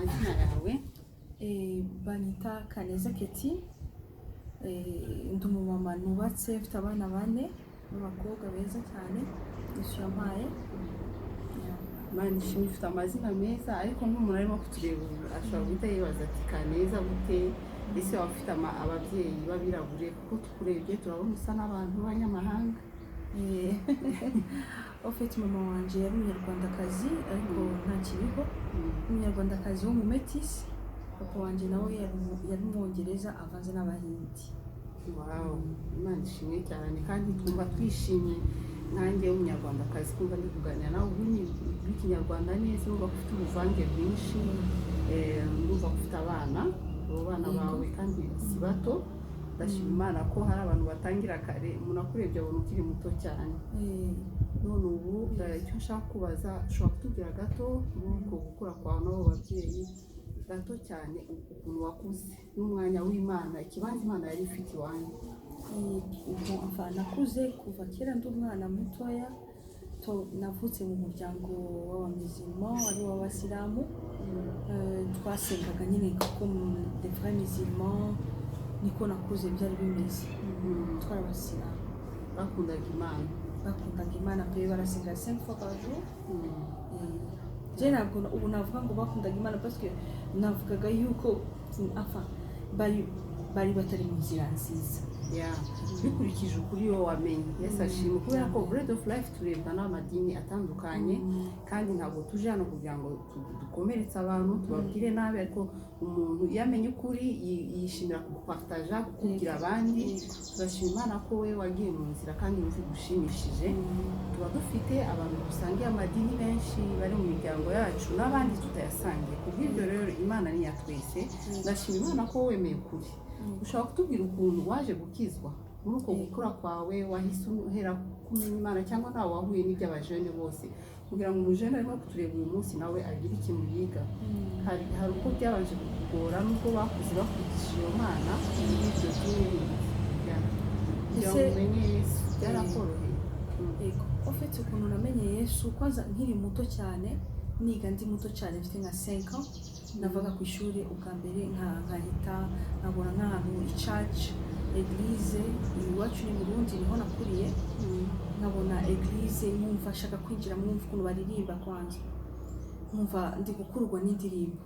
Amazina yawe? Banyita Kaneza Keti. Ndi umumama nubatse, mfite abana bane b'abakobwa beza cyane Yesu yampaye. Yeah. Imana ishimwe, ufite amazina meza, ariko nk'umuntu arimo kutureba ubu ashobora guhita yibaza ati: "Kaneza gute? Ese waba ufite ababyeyi b'abirabure?" Kuko tukurebye turabona usa n'abantu b'abanyamahanga. En fait, mama wanje yari Umunyarwandakazi, ariko ntakiriho, Umunyarwandakazi wo mu Métis. Papa wanje nawe yari Umwongereza avanze n'Abahindi. Wow, Imana ishimwe cyane, kandi twumva twishimye nkanjye w'Umunyarwandakazi kumva ndi kuganira nawe ururimi rw'Ikinyarwanda neza. Urumva ko ufite ubuvange bwinshi. Ndumva ko ufite abana, abo bana bawe kandi si bato. Ndashima Imana ko hari abantu batangira kare. Umuntu akurebye abona ukiri muto cyane. None ubu icyo nshaka kubaza, ushobora kutubwira gato muri uko gukura kwawe n'abo babyeyi, gato cyane, ukuntu wakuze n'umwanya w'Imana, ikibanza Imana yari ifite iwanyu? Ubwo enfin, nakuze kuva kera ndi umwana mutoya. To navutse mu muryango w'Abamizilman, ari w'Abasilamu. Twasengaga nyine kuko des vrais musulmans, niko nakuze byari bimeze, twari Abasilamu. Bakundaga Imana? Bakundaga Imana pe, barasenga cinq fois par jour. Je ntabwo ubu navuga ngo bakundaga Imana, parce que navugaga yuko enfin bari batari mu nzira nziza. Ya, bikurikije ukuri wowe wamenye. Yesu ashimwe, kubera ko Bread of Life turebwa n'amadini atandukanye, kandi ntabwo tuje hano kugira ngo dukomeretse abantu, tubabwire nabi, ariko umuntu iyo amenye ukuri yishimira kugupartaja, kukubwira abandi. Turashima Imana ko we wagiye mu nzira kandi wumva igushimishije. Tuba dufite abantu dusangiye amadini benshi bari mu miryango yacu n'abandi tutayasangiye. Ku bw'ibyo rero, Imana ni iya twese. Ndashima Imana ko wemeye ukuri. Ushobora kutubwira ukuntu waje gukizwa muri uko gukura kwawe? Wahise uhera kumenya Imana cyangwa ntawe wahuye n'iby'abajene bose, kugira ngo umujene arimo kutureba uyu munsi nawe agire ikintu yiga? Hari uko byabanje kukugora, nubwo bakuze bakurikije iyo Mana n'ibyo dini bindi, kugira ngo umenye Yesu byarakoroheye? Yego, en fait, ukuntu namenye Yesu, kwanza nkiri muto cyane, niga ndi muto cyane, mfite nka 5 ans, navaga ku ishuri ubwa mbere nkahita nkabona nk'ahantu church, église. Iwacu ni Burundi, niho nakuriye. Nkabona église, nkumva nshaka kwinjira, mwumva ukuntu baririmba, kwanza nkumva ndi gukururwa n'indirimbo,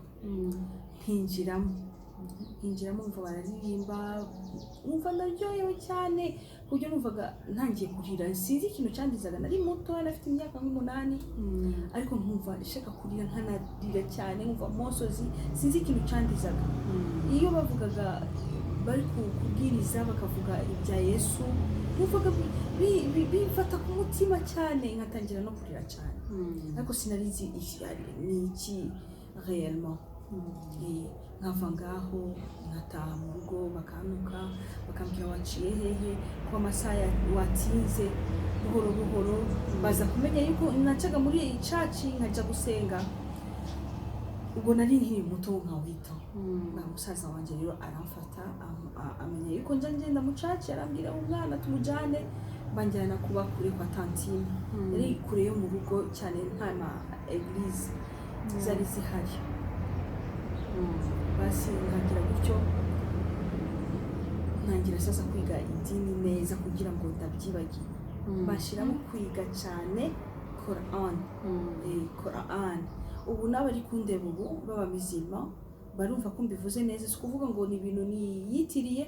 nkinjiramo, nkumva bararirimba, nkumva ndaryohewe cyane ku buryo numvaga ntangiye kurira. Sinzi ikintu cyandizaga, nari muto, nafite imyaka nk'umunani, ariko nkumva nshaka kurira, nkanarira cyane, nkumva amosozi. Sinzi ikintu cyandizaga. Iyo bavugaga, bari kubwiriza, bakavuga ibya Yesu, numvaga bimfata ku mutima cyane, nkatangira no kurira cyane, ariko sinari nzi ni iki réellement. Nkava ngaho nkataha mu rugo, bakantuka, bakambwira: "Waciye hehe ko amasaha watinze?" Buhoro buhoro baza kumenya yuko nacaga muri church nkajya gusenga. Ubwo nari nkiri muto, nka 8. Na musaza wanjye rero aramfata, amenya yuko njya ngenda mu church, arambwira: "Umwana tumujyane." Banjyana kuba kure kwa tantine, yari kure yo mu rugo cyane, nta ma église zari zihari. Basi ntangira gutyo, ntangira sasa kwiga idini neza kugira ngo ndabyibagire. Bashyiramo kwiga cyane Quran. Quran, ubu n'abari kundeba ubu b'abamizima barumva ko mbivuze neza, si ukuvuga ngo ni ibintu niyitiriye.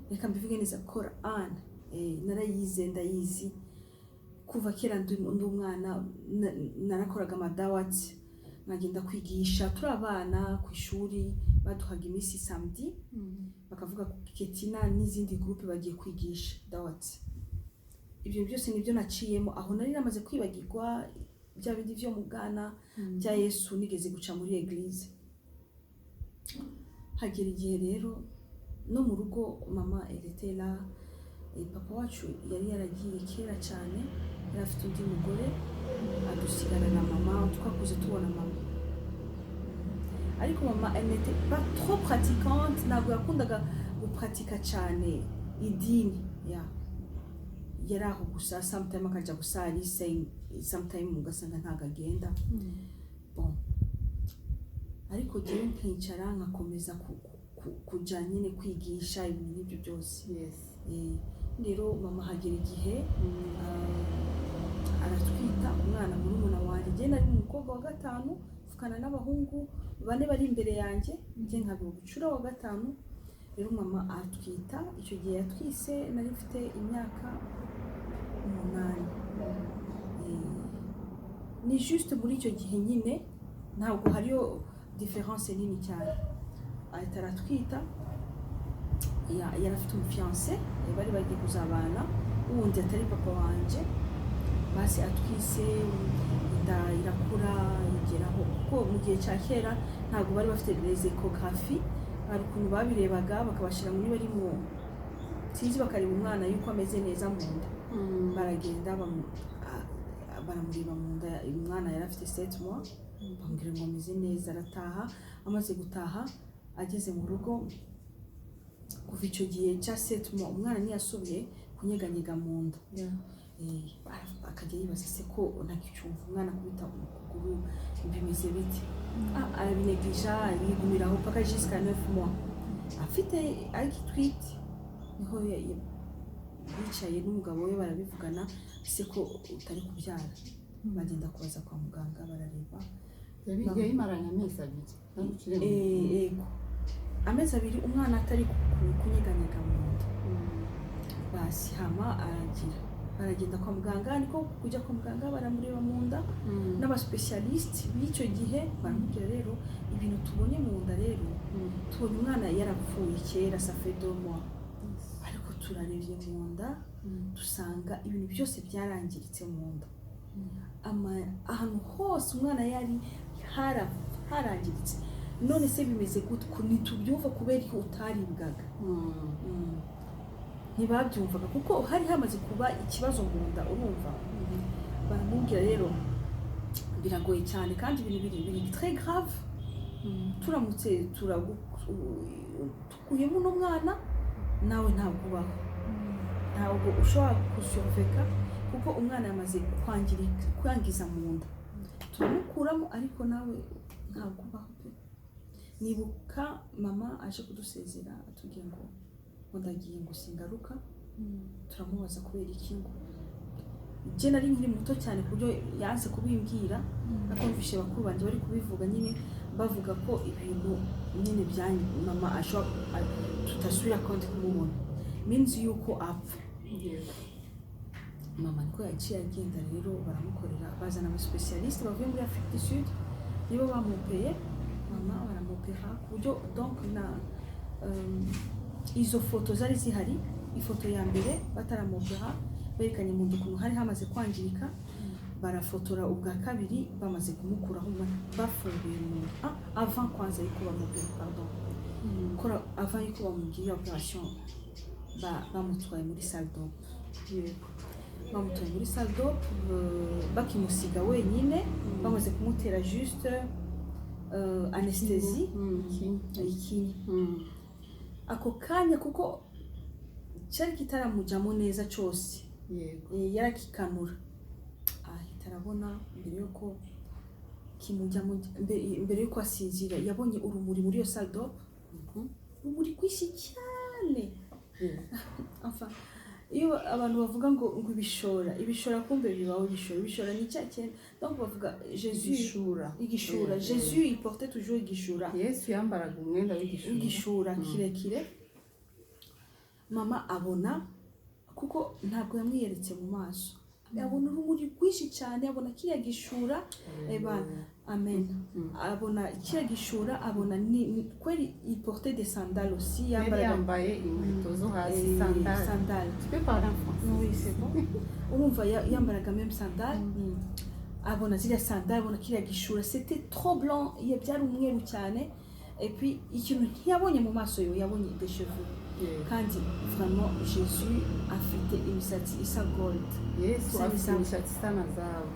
Reka mbivuge neza: Quran narayize, ndayizi kuva kera ndi umwana. Narakoraga amadawati, nkagenda kwigisha turi abana ku ishuri. Baduhaga iminsi samedi, bakavuga ko Ketina n'izindi groupe bagiye kwigisha dawati. Ibyo byose nibyo naciyemo. Aho nari namaze kwibagirwa bya bindi byo mu bwana bya Yesu, nigeze guca muri église. Hagera igihe rero no mu rugo, mama eretera, papa wacu yari yaragiye kera cyane, yari afite undi mugore, adusigana na mama. Twakuze tubona mama, ariko mama, elle n'était pas trop pratiquante, ntabwo yakundaga gupratika cyane idini. Ya, yari aho gusa, sometime akajya gusali, sometime ugasanga ntabwo agenda. Bon, Ariko jyewe nkicara nkakomeza kuja nyine kwigisha ibintu nk'ibyo byose. Rero mama hagera igihe aratwita umwana murumuna wanjye. Njye nari umukobwa wa gatanu, mvukana n'abahungu bane bari imbere yanjye, njye nkaba ubucura wa gatanu. Rero mama atwita, icyo gihe yatwise nari mfite imyaka 8. Ni juste muri icyo gihe nyine, ntabwo hariyo différence nini cyane. Ahita aratwita. Yari afite umufiancé, bari bagiye kuzabana, wundi atari papa wanje. Basi atwise, inda irakura, igeraho, kuko mu gihe cya kera ntabwo bari bafite les échographies. Hari ukuntu babirebaga, bakabashyira muri bari mu sinzi, bakareba umwana yuko ameze neza mu nda. Baragenda baramureba mu nda, umwana yari afite 7 mois, bamubwira ngo ameze neza. Arataha. Amaze gutaha, ageze mu rugo, kuva icyo gihe cya 7 mois umwana ntiyasubiye kunyeganyega mu nda. Akajya yibaza se ko ntakicyumva umwana akubita mu kuguru, bimeze bite? Arabinegija, yigumiraho paka jusqu'à 9 mois afite agitwite. Niho yicaye n'umugabo we barabivugana: "Se ko utari kubyara?" Bagenda kubaza kwa muganga, barareba. Yabimaranye amezi 2. Ntagucire mu- Yego, amezi 2 umwana atari kunyeganyega mu nda. Basi hama aragira, baragenda kwa muganga, niko kujya kwa muganga baramureba mu nda n'abaspécialistes b'icyo gihe, baramubwira: "Rero ibintu tubonye mu nda, rero tubonye umwana yarapfuye kera, ça fait 2 mois, ariko turarebye mu nda dusanga ibintu byose byarangiritse mu nda. Ahantu hose umwana yari harangiritse. None se bimeze gute? Ko ntitubyumva, kubera ko utaribwaga?" Ntibabyumvaga kuko hari hamaze kuba ikibazo mu nda, urumva. Baramubwira: "Rero biragoye cyane kandi ibintu biri très grave. Turamutse tukuyemo uno mwana, nawe ntabwo ubaho, ntabwo ushobora gusurvivre kuko umwana yamaze kwangirika, kwangiza mu nda. Turamukuramo ariko nawe ntabwo ubaho pe." Nibuka mama aje kudusezera, atubwira ngo "Ndagiye, ngo singaruka." Turamubaza kubera iki. Ngo njye nari nkiri muto cyane ku buryo yanze kubimbwira, ariko numvise bakuru banjye bari kubivuga nyine, bavuga ko ibintu nyine bya mama ashobora tutasubira kandi kumubona, means yuko apfa. Mama niko yaciye agenda. Rero baramukorera, bazana abaspécialistes bavuye muri Afrique du Sud, nibo bamupeye mama, baramupera ku buryo donc na izo foto zari zihari. Ifoto ya mbere bataramopera berekanye mu nda ukuntu hari hamaze kwangirika, barafotora ubwa kabiri bamaze kumukuraho umwana, bafunguye mu nda. Avant kwanza yuko bamupera, pardon, kora avant yuko bamugirira opération, bamutwaye muri salle d'op. Bamutwaye muri salle d'op, bakimusiga wenyine, bamaze kumutera juste anesthésie, ikinya. Ako kanya, kuko cyari kitaramujyamo neza cyose, yarakikanura, ahita arabona mbere yuko kimujyamo, mbere yuko asinzira, yabonye urumuri muri iyo salle d'op, urumuri rwinshi cyane. Enfin, iyo abantu bavuga ngo ibishora, ibishora, kumbe bibaho ibishora. Ibishora ni cya kintu, donc bavuga Jésus Igishura. Igishura. Jésus, il portait toujours igishura. Yesu yambaraga umwenda w'igishura. Igishura kirekire. Mama abona, kuko ntabwo yamwiyeretse mu maso, abona urumuri rwinshi cyane, abona kiriya gishura. Eba amen. Abona kiriya gishura, abona ni kweli il portait des sandales aussi. Yari Yambaraga yambaye inkweto zo hasi, sandales. Sandales. Tu peux parler en français. Oui, c'est bon. Urumva yambaraga même sandales. Abona ziriya sandales, abona kiriya gishura, c'était trop blanc, ya byari umweru cyane. Et puis ikintu ntiyabonye mu maso yo, yabonye des cheveux. Kandi vraiment Jésus afite imisatsi isa gold. Yesu Isa afite n'izahabu. imishatsi isa na zahabu.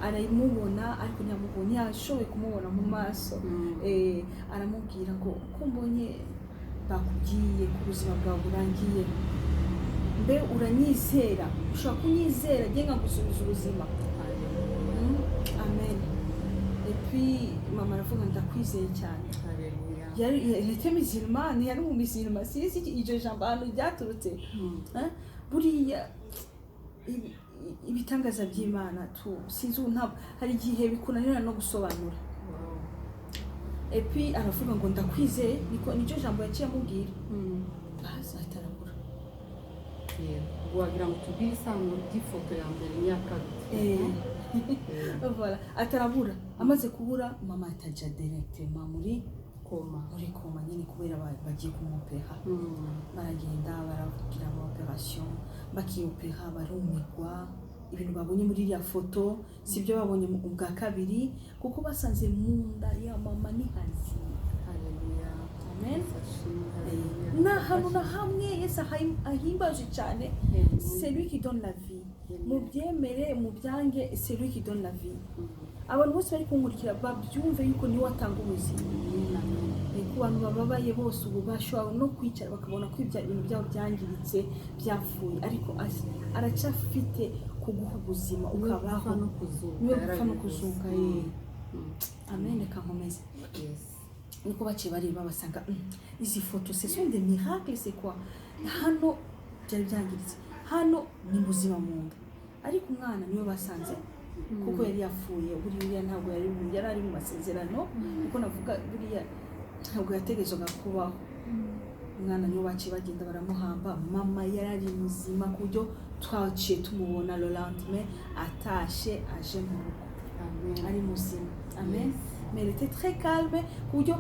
Aramubona ariko ntiyamubona, ntiyashoboye kumubona mu maso. Aramubwira ngo: "Ko mbonye bakubwiye ko ubuzima bwawe burangiye, mbe uranyizera? Ushobora kunyizera njye nkagusubiza ubuzima?" Amen. Et puis Puis mama aravuga: "Ndakwizeye cyane." Haleluya. Yari était musulmane, yari mu musulman. Sinzi iryo jambo ahantu ryaturutse. Eh, buriya ibitangaza by'Imana tu sinzi ubu, ntabwo hari igihe bikunanira no gusobanura. Et puis aravuga ngo: "Ndakwizeye." Niko nicyo jambo yaciye amubwira. Basi ahita arabura. Yego. Ubwo wagira ngo tubwire isano ry'ifoto ya mbere n'iya kabiri. Voilà, atarabura. Amaze kubura, mama atajya directement muri coma. Muri coma nyine, kubera bagiye kumwopera. Baragenda baragira ama opération, bakiyopera barumirwa. Ibintu babonye muri iriya foto sibyo babonye mu bwa kabiri, kuko basanze mu nda ya mama ni hazima. Haleluya. Amen. Ashimwe, haleluya. Nta hantu na hamwe Yesu ahimbaje cyane. Amen. C'est lui qui donne la vie. Amen. Mubyemere, mubyange, c'est lui qui donne la vie. Abantu bose bari kunkurikira babyumve yuko niwe atanga ubuzima. Amen, amen. Ku bantu bababaye bose ubu, bashobora no kwicara bakabona ko ibintu byabo byangiritse, byapfuye, ariko aracyafite kuguha ubuzima Niwe ukabaho. gupfa no kuzuka. Niwe gupfa no yarabivuze. kuzuka. Amen. Reka nkomeze. Yes. Niko baciye bareba basanga izi foto, ce sont des miracles, c'est quoi? Hano byari byangiritse, hano ni muzima mu nda. Ariko umwana niwe basanze kuko yari yapfuye. Buriya ntabwo yari ari mu masezerano, kuko navuga buriya ntabwo yategerezwaga kubaho. Umwana niwe baciye bagenda baramuhamba. Mama yari ari muzima, ku buryo twaciye tumubona le lendemain atashe aje mu rugo. Amen. Ari muzima, amen. Yes. Mais elle était très calme, ku buryo